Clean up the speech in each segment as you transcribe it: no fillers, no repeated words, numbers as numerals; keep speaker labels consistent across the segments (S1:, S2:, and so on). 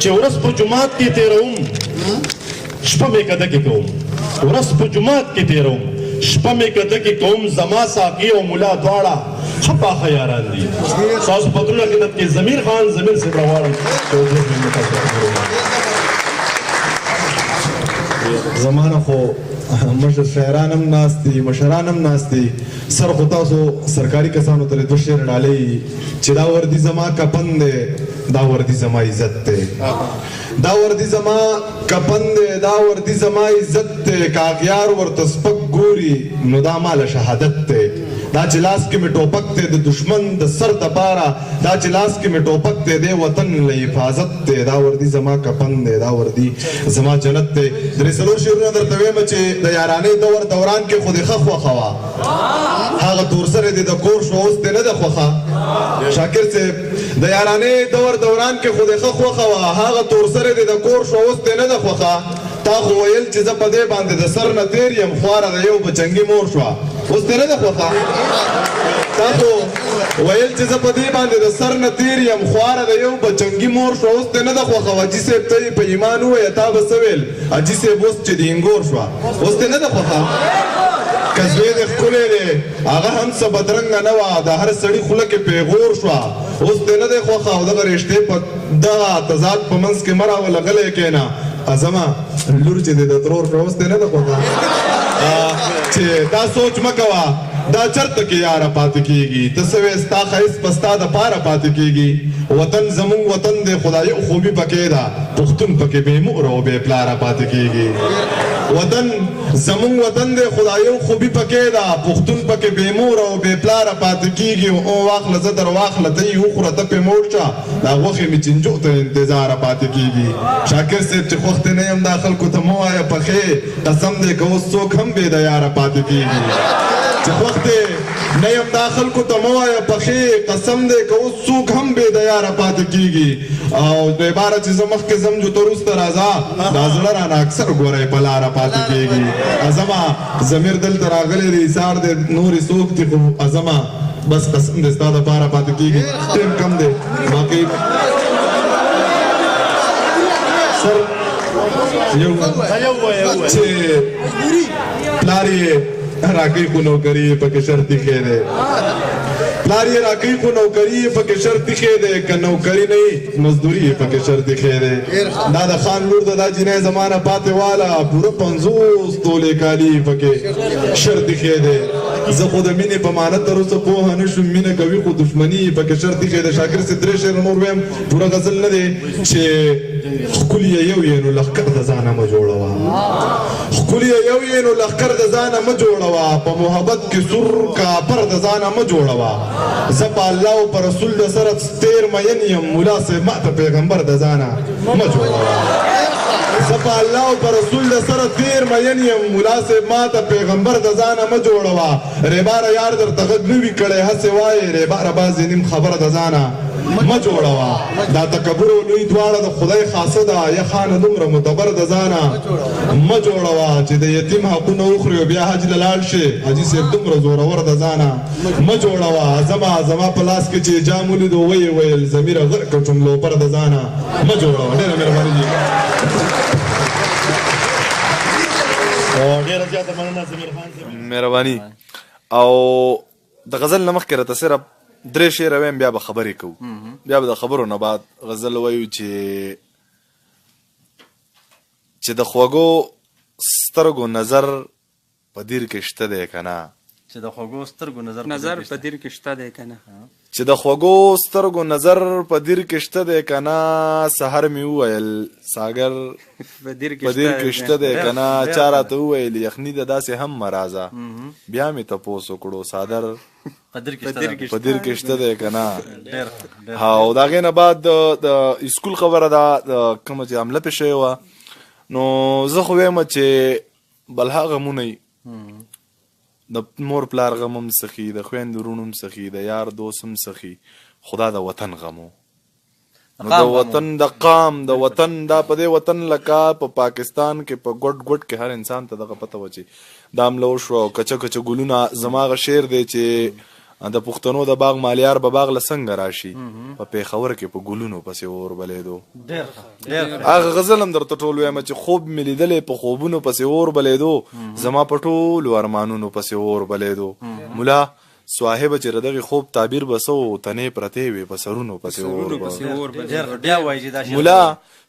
S1: چې ورځ په جومات کې تېروم، شپه مې کده کې کوم. ورځ په جومات کې تېروم، شپه مې کده کې کوم. زما ساقي او ملا دواړه ښه پاخه یاران دي. ستاسو په درونه خدمت کې ضمیر خان ضمیر صاحب راغواړم چې یو دوه جملې تاسو ته خبرې وکړي.
S2: زمانه خو مشر شاعران هم ناست دي، مشران هم ناست دي. سر خو تاسو سرکاري کسانو ته دوه شعر ډالۍ چې دا وردي زما کپن دی، دا وردي زما عزت دی، دا وردي زما کپن دی، دا وردي زما عزت دی. که اغیار ورته سپک ګوري نو دا ما له شهادت دی. دا چې لاس کې مې ټوپک دی د دشمن د سر دپاره، دا چې لاس کې مې ټوپک دی د وطن له حفاظت دی. دا وردي زما کپن دی، دا وردي زما جنت دی. درې څلور شعرونه درته وایم چې د یارانې دور دوران کې خو دې ښه خوښه وه، هغه تور سرې دې د کور شو اوس دې نه ده خوښه. شاکر صاحب، د یارانې دور دوران کې خو دې ښه خوښه وه، هغه تور سرې دې د کور شو اوس دې نه ده خوښه. تا خو ویل چې زه په دې باندې د سر نه تېر یم، خواره د یو بچنګي مور شوه اوس دې نه ده خوښه. تا خو ویل چې زه په دې باندې د سر نه تېر یم، خواره د یو بچنګي مور شوه اوس دې نه ده خوښه. حاجي صاحب ته یې په ایمان ووایه تا به څه ویل؟ حاجي صاحب اوس چې د اینګور شوه اوس دې نه ده خوښه. که زوی دې ښکلی دی هغه هم څه بدرنګه نه وه، د هر سړي خوله کې پیغور شوه اوس دې نه دی خوښه. او دغه رشتې په دغه تضاد په منځ کې مه راوله، غلی کښېنه. ازمه لور چې دې د ترور شوه اوس دې نه ده خوښه. چې دا سوچ مه کوه دا چرته کې یاره پاتې کېږي، ته څه وې ستا ښایست به ستا دپاره پاتې کېږي. وطن زمونږ وطن دی، خدای یو خوبي پکې ده، پښتون پکې بې موره او بې پلاره پاتې کېږي. وطن زمونږ وطن دی، خدای یو خوبي پکې ده، پښتون پکې بې موره او بې پلاره پاتې کېږي. او واخله زه در واخله، ته یې وخوره ته پرې موړ شه، دا غوښې مې چینجو ته انتظاره پاتې کېږي. شاکر صاحب چې خوښ دې نه یم دا خلکو ته مه وایه پخې، قسم دی که اوس څوک هم بې د یاره پاتې کېږي. چې خوښ دې نه یم دا خلکو ته مه وایه پخې، قسم دی که اوس څوک هم بې د یاره پاتې کېږي. او دوباره چې زه مخکې ځم جو ته وروسته راځه، دا زړه رانه اکثر ګورئ په لاره پاتې کېږي. ازمه ضمیر دلته راغلی دی، ایثار دی، نورې څوک دي، خو ازمه بس قسم دی ستا دپاره پاتې کېږي. ټایم کم دی باقي سر یو چې پلار یې راکوي خو نوکري یې پکې شرط ایښی دی، پلار یې راکوي خو نوکري یې پکې شرط ایښی دی، که نوکري نه وي مزدوري یې پکې شرط ایښی دی. دا د خان لور ده، دا جینۍ زما نه پاتې واله، پوره 50 تولې کالي یې پکې شرط ایښی دی. زه خو د مینې په معنی تر اوسه پوه نه شوم، مینه کوي خو دښمني یې پکې شرط ایښی دی. شاکر صاحب درې شعره نور وایم، پوره غزل نه دی. چې ښکلي یو یې نو لښکر د ځانه مه جوړوه، ښکلي یو یې نو لښکر د ځانه مه جوړوه، په محبت کې سور کاپر د ځانه مه جوړوه. زه په الله او په رسول د سره تېر مین یم، ملا صاحب ما ته پیغمبر د ځانه مه جوړوه. زه په الله او په رسول د سره تېر مین یم، ملا صاحب ما ته پیغمبر د ځانه مه جوړوه. ریباره یار درته غږ نه وي کړی هسې وایې، ریباره بعضې نیم خبره د ځانه مه جوړوه. دا تکبر او لوی دواړه د خدای خاصه ده، یا خانه دومره معتبر د ځانه مه جوړوه. چې د یتیم حقونه وخوري او بیا حج له لاړ شي، حاجي صاحب دومره زورور د ځانه مه جوړوه. زما زما په لاس کې چې جام ولیدو ویې ویل ضمیره غرق شوم، لوپر د ځانه مه جوړوه. ډېره مهرباني جي.
S1: ډېره زیاته مننه ضمیر خان صاحب.
S3: مهرباني. او د غزل نه مخکې راته صرف درې شعره وایم، بیا به خبرې کوو، بیا به د خبرو نه بعد غزل وایو. چې د خوږو سترګو نظر په دیر کې شته دی که نه،
S4: چې د خوږو سترګو نظر
S5: نظر په دیر کې شته دی که نه،
S3: چې د خوږو سترګو نظر په دیر کې شته دی که نه، سحر مې وویل ساګر
S5: په دیر
S3: په دیر کې شته دی که نه، چا راته وویل یخني ده داسې هم مه راځه، بیا مې تپوس وکړو څادر
S4: په دیر
S3: په دیر کې شته دی که نه. او د هغې نه بعد د اسکول خبره ده کومه چې حمله پې شوې وه، نو زه خو وایم چې بلها غمونه یي، د مور پلار غم هم سخي، د خویندو وروڼو هم سخي، د یار دوست هم سخي، خدا د وطن غمو. نو د وطن د قام د وطن دا په دې وطن لکه په پاکستان کې په ګوټ ګوټ کې هر انسان ته دغه پته وه چې دا حمله وشوه او کچه کچه ګلونه. زما هغه شعر دی چې د پښتنو د باغ مالیار به باغ له څنګه راشي، په پېښور کې په ګلونو پسې اور بلېدو.
S4: ډېر ښه، ډېر ښه.
S3: هغه غزل هم درته ټول وایم چې خوب مې لیدلی په خوبونو پسې اور بلېدو، زما په ټولو ارمانونو پسې اور بلېدو. ملا صاحبه چې د دغې خوب تعبیر به څه و، تنې پرتې وې په سرونو پسې اور به.
S4: ډېر ښه، بیا وایي چې دا شعر.
S3: ملا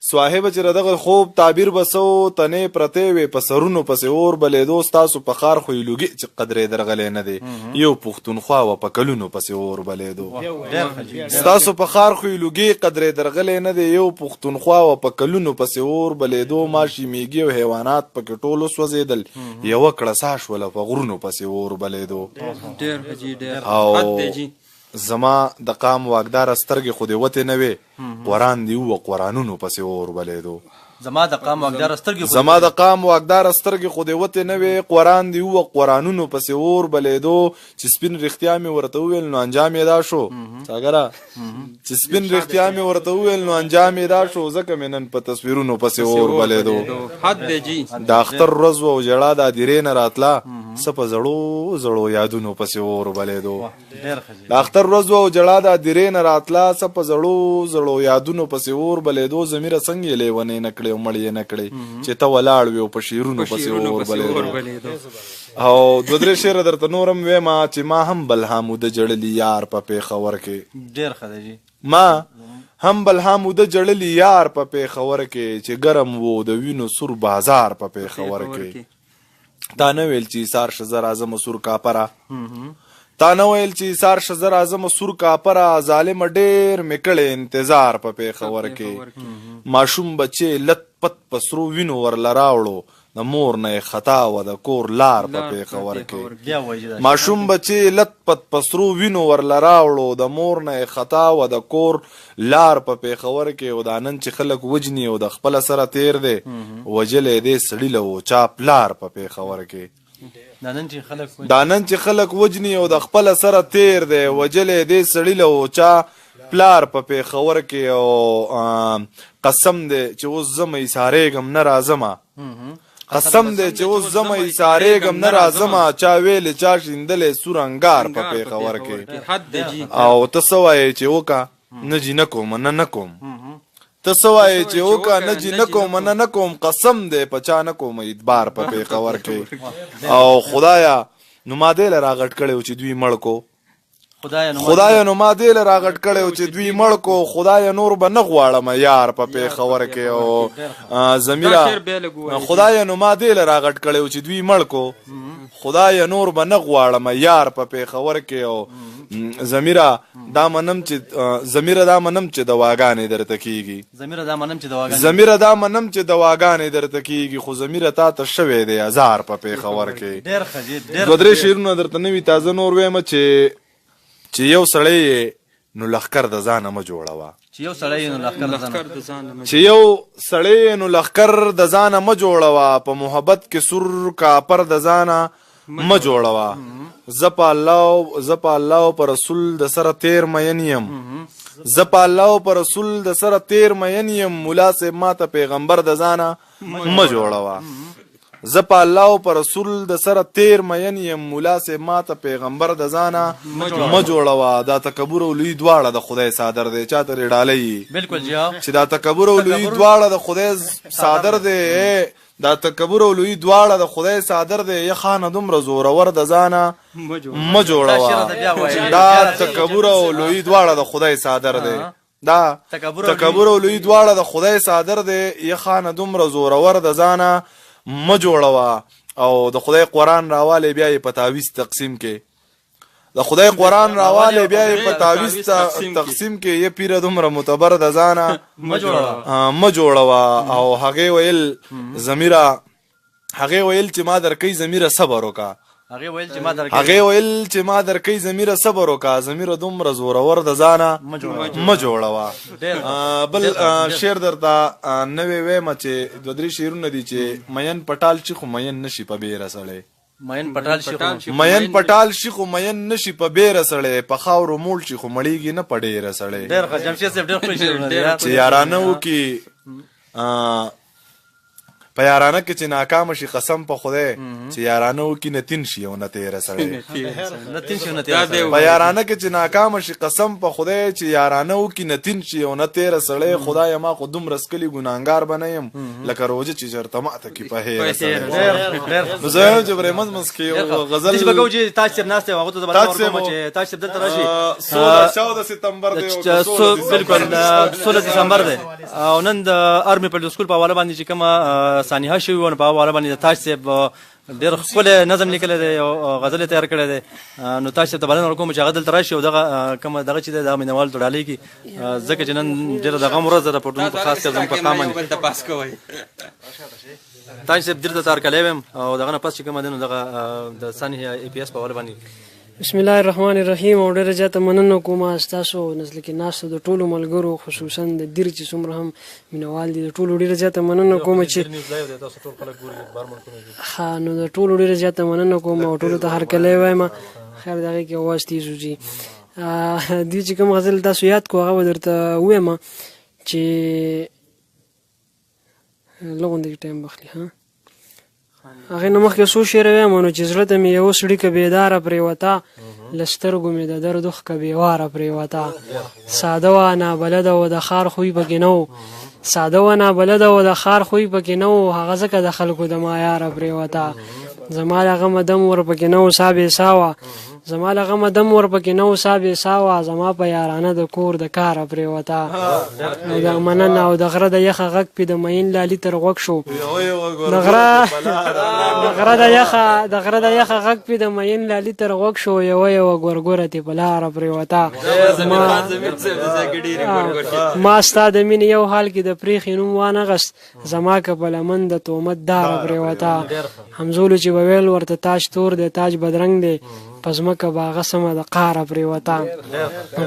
S3: صاحبه چې د دغه خوب تعبیر به څه و، تنې پرتې وې په سرونو پسې اور بلېدو، ستاسو په ښار خو یې لوګي چې قدرې درغلی نه دی، یو پښتونخوا وه په کلونو پسې اور بلېدو.
S4: ډېر ښه جي.
S3: ستاسو په ښار خو یې لوګي قدرې درغلی نه دی، یو پښتونخوا وه په کلونو پسې اور بلېدو، ماشي میږي او حیوانات پکې ټول وسوځېدل، یوه کړسا شوله په غرونو پسې اور بلېدو.
S5: ډېر ښه جي، ډېر
S3: او
S5: حد دی جي.
S3: زما د قام واکداره سترګې خو دې وتې نه وې، قرآن دې ووه قرآنونو پسې اور بلېدو.
S4: زما د قام واکداره سترګې خو
S3: زما د قام واکداره سترګې خو دې وتې نه وې، قرآن دې ووه قرآنونو پسې اور بلېدو، چې سپین رښتیا مې ورته وویل نو انجام یې دا شو. څاګره چې سپین رښتیا مې ورته وویل نو انجام یې دا شو، ځکه مې نن په تصویرونو پسې اور بلېدو.
S5: حد دی جي.
S3: د اختر ورځ وه او ژړا د هدیرې نه راتله، څه په زړو زړو یادونو پسې اور بلېدو.
S4: ډېر ښه جي.
S3: د اختر ورځ وه او ژړا د هدیرې نه راتله، څه په زړو زړو یادونو پسې اور بلېدو، ضمیره څنګه یې لېونی نه کړې او مړ یې نه کړې، چې ته ولاړ وې او په شعرونو پسې اور بلېدو. او دوه درې شعره درته نور هم وایم چې ما هم بلها موده جړلي یار په پېښور کې.
S4: ډېر ښه دی جي.
S3: ما هم بلها موده جړلي یار په پېښور کې، چې ګرم وو د وینو سور بازار په پېښور کې. تا نه ویل چې ایثار شه زه راځم سور کاپره، تا نه ویل چې ایثار شه زه راځم سور کاپره، ظالمه ډېر مې کړی انتظار په پېښور کې. ماشوم بچی لت پت په سرو وینو ورله راوړو، د مور نه یې خطا وه د کور لار په پېښور کې.
S4: بیا وایي چې دا شعر.
S3: ماشوم بچی لت پت په سرو وینو ورله راوړو، د مور نه یې خطا وه د کور لار په پېښور کې. او دا نن چې خلک وژني او د خپله سره تېر دی، وژلی دی سړي له و چا پلار په پېښور کې.
S4: دا نن چې خلک
S3: دا نن چې خلک وژني او د خپله سره تېر دی، وژلی دی سړي له و چا پلار په پېښور کې. او قسم دی چې اوس زه مې ایسارېږم نه راځمه، قسم دی چې اوس زه مې ایسارېږم نه راځمه، چا ویلې چا شیندلې سور انګار په پېښور کې.
S5: حد دی جي.
S3: او ته څه وایې چې وکه نه جي نه کوم نه نه کوم، ته څه وایې چې وکه نه جي نه کوم نه نه کوم، قسم دی په چا نه کوم اعتبار په پېښور کې. او خدایا نو ما دې له راغټ کړی و چې دوی مړ کو، خدایا نو ما دې له راغټ کړی و چې دوی مړ کو، خدایا نور به نه غواړم یار په پېښور کې. او زمیره خدایا نو ما دې له راغټ کړی و چې دوی مړ کو، خدایا نور به نه غواړم یار په پېښور کې. او زمیره دا منم چې زمیره دا منم چې دواګانې درته کیږي،
S4: زمیره دا منم چې دواګانې،
S3: زمیره دا منم چې دواګانې درته کیږي، خو زمیره تا ته شوی دی ازار په پېښور کې.
S4: ډېر ښه جي، ډېر
S3: دوه درې شعرونه درته نوي تازه نور وایم چې یو سړی یې نو لښکر د ځانه مه جوړوه،
S4: چې یو سړی یې نو لښکر د ځانه،
S3: چې یو سړی یې نو لښکر د ځانه مه جوړوه، په محبت کې سور کاپر د ځانه مه جوړوه، زه په الله او په رسول د سره تیر مین یم، زه په الله او په رسول د سره تیر مین یم، ملا صاحب ما ته پیغمبر د ځانه مه جوړوه، زه په الله او په رسول د سره تیر مین یم، ملا صاحب ما ته پیغمبر د ځانه مه جوړوه. دا تکبر او لوی دواړه د خدای څادر دی، چا ته ډالۍ
S4: بالکل جی،
S3: چې دا تکبر او لوی دواړه د خدای څادر دی، دا تکبر او لوی دواړه د خدای څادر دی، یه خانه دومره زورور د ځانه مه جوړوه. دا تکبر او لوی دواړه د خدای څادر دی، دا تکبر او لوی دواړه د خدای څادر دی، یه خانه دومره زورور د ځانه مه جوړوه. او د خدای قرآن راوالی بیا یې په تعویذ تقسیم کې، د خدای قرآن راوالی بیا یې په تعویذ تقسیم کې، یې پیره دومره معتبر د ځانه مه جوړوه. او هغې ویل زمیره، هغې ویل چې ما درکوي زمیره صبر وکړه،
S4: هغې ویل چې ما درکوي،
S3: هغې ویل چې ما درکوي زمیره صبر وکړه، زمیره دومره زورور د ځانه مه جوړوه. بل شعر درته نوی وایم چې دوه درې شعرونه دي چې مین پټال شي خو مین نه شي په بیره سړی،
S4: مین پټال شي خو
S3: مین پټال شي خو مین نه شي په بیره سړی، په خاورو موړ شي خو مړیږي نه په ډېره سړی.
S4: ډېر ښه جمشید صاحب، ډېر ښکلي شعرونه دي
S3: چې یارانه وکړي. په یارانه کې چې ناکام شي قسم په خدای چې یارانه وکړي نه تین شي او نه تیره سړی.
S4: نه تین شي او نه تیره سړی.
S3: په یارانه کې چې ناکام شي قسم په خدای چې یارانه وکړي نه تین شي او نه تیره سړی. خدای ما خو دومره څکلي ګناهګار به نه یم لکه روژه چې چېرته ماته کړي په هېره سړی. نو زه وایم چې پرې منځ منځ کې یو غزل
S4: داسې به کوو چې تاج صاحب ناست دی، هغه ته زه بلنه ورکوم چې تاج صاحب دلته راشي.
S3: 16 ستمبر دی او که 16
S4: بالکل 16 دسمبر دی او نن د ارمي پبلک سکول په حواله باندې چې کومه سانحه شوې وه، نو په حواله باندې د تاج صاحب ډېر ښکلی نظم لیکلی دی او غزل یې تیار کړی دی. نو تاج صاحب ته بلنه ورکوم چې هغه دلته راشي او دغه کومه دغه چې دی دغه مینهوالو ته ډالۍ کړي، ځکه چې نن ډېره د غم ورځ ده د پښتنو په خاص کر زموږ په قام باندې. تاج صاحب درته ته هرکلی وایم او دغه نه پس چې کومه دی نو دغه د سانحې ای پي اس په حواله باندې.
S6: بسم الله الرحمن الرحیم. او ډېره زیاته مننه کوم ستاسو نزل کې ناستو د ټولو ملګرو، خصوصا د دیر چې څومره هم مینوال دي، د ټولو ډېره زیاته مننه کوم چې ښه، نو د ټولو ډېره زیاته مننه کوم او ټولو ته هرکلی وایم. خیر د هغې کې اواز تیز وځي. دوی چې کوم غزل تاسو یاد کړو هغه به درته ووایم چې لږ غوندې ټایم به اخلي. ها هغې نه مخکې څو شعره وایم، نو چې زړه ته مې یوه څړیکه بېداره پرېوته، له سترګو مې د درد اوښکه بېواره پرېوته. ساده وه نابلده وه د ښار خوی پکې نه و، ساده وه نابلده وه د ښار خوی پکې نه و، هغه ځکه د خلکو د مایاره پرېوته. زما له غمه دم ورپکې نه و سا بې سا وه، زما له غمه دم ورپکې نه و سا بې سا وه، زما په یارانه د کور د کاره پرېوته. او د مننه. او د غره د یخه غږ پې د مین لالي تر غوږ شو، د غره د یخه د غره د یخه غږ پې د مین لالي تر غوږ شو، یوه یوه ګورګوره ترې په لاره پرېوته. ما ستا د مینې یو حال کې د پرېښې نوم وانه غست، زما که په لمن د تومت داره پرېوته. همزولو چې به ویل ورته تاج تور دی تاج بدرنګ دی، په ځمکه به هغه سمه د قاره پرېوته.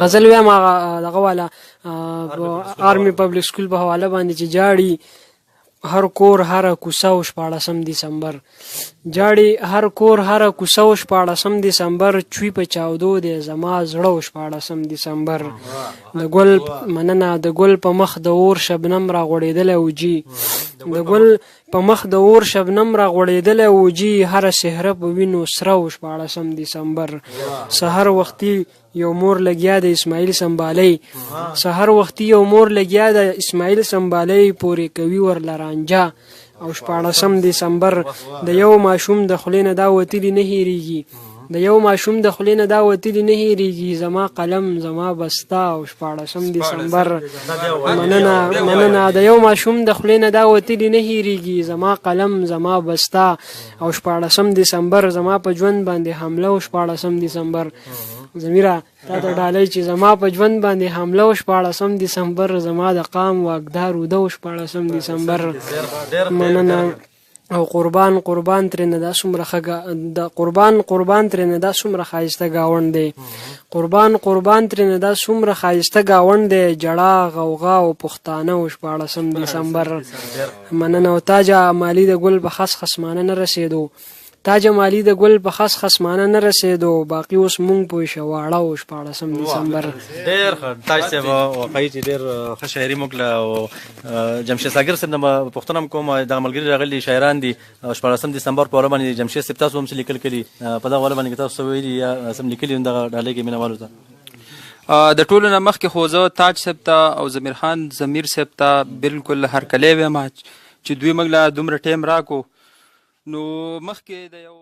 S6: غزل وایم هغه دغه والا آرمي پبلک سکول په حواله باندې چې جاړي هر کور هره کوڅه او 16 دسمبر، جاړي هر کور هره کوڅه او 16 دسمبر، چوي په چاودو دی زما زړه او 16 دسمبر. د ګل مننه. د ګل په مخ د اور شبنم را غوړېدلی و جي، د ګل په مخ د اور شبنم را غوړېدلی و جي، هره څهره په وینو سره و 16 دسمبر. سهار وختي یو مور لګیا د اسماعیل سمبالۍ، سهار وختي یو مور لګیا د اسماعیل سمبالۍ، پورې کوي ورله رانجه او 16 دسمبر. د یو ماشوم د خولې نه دا وتلي نه هېرېږي، د یو ماشوم د خولې نه دا وتلي نه هېرېږي، زما قلم زما بسته او 16 دسمبر. مننه مننه. د یو ماشوم د خولې نه دا وتلي نه هېرېږي، زما قلم زما بسته او 16 دسمبر، زما په ژوند باندې حمله او 16 دسمبر. زمیره تا ته ډالۍ چې زما په ژوند باندې حمله او 16 دسمبر، زما د قام واکدار وده او 16 دسمبر. مننه. او قربان قربان ترېنه دا څومره ښه د قربان قربان ترېنه دا څومره ښایسته ګاونډ دی، قربان قربان ترېنه دا څومره ښایسته ګاونډ دی، ژړا غوغا او پښتانه او 16 دسمبر. مننه. او تاجه مالي د ګل په خس خسمانه نه رسېدو، تاج مالي د ګل په خس خسمانه نه رسېدو، باقي اوس مونږ پوه شو واړه او 16 دسمبر.
S4: ډېر ښه تاج صاحب، واقعي چې ډېر ښه شاعري مو وکړه. او جمشید ساګر صاحب نه به پوښتنه هم کوم، دغه ملګري راغلي شاعران دي، 16 دسمبر په اړه باندې جمشید صاحب تاسو هم څه لیکل کړي په دغه اړه باندې تاسو څه ویلي یا څه لیکلي دغه ډالۍ کې مینهوالو ته؟
S5: د ټولو نه مخکې خو زه تاج صاحب ته او ضمیر خان ضمیر صاحب ته بالکل هرکلی وایم چې دوی موږ له دومره ټایم راکړو. نو مخکې د یو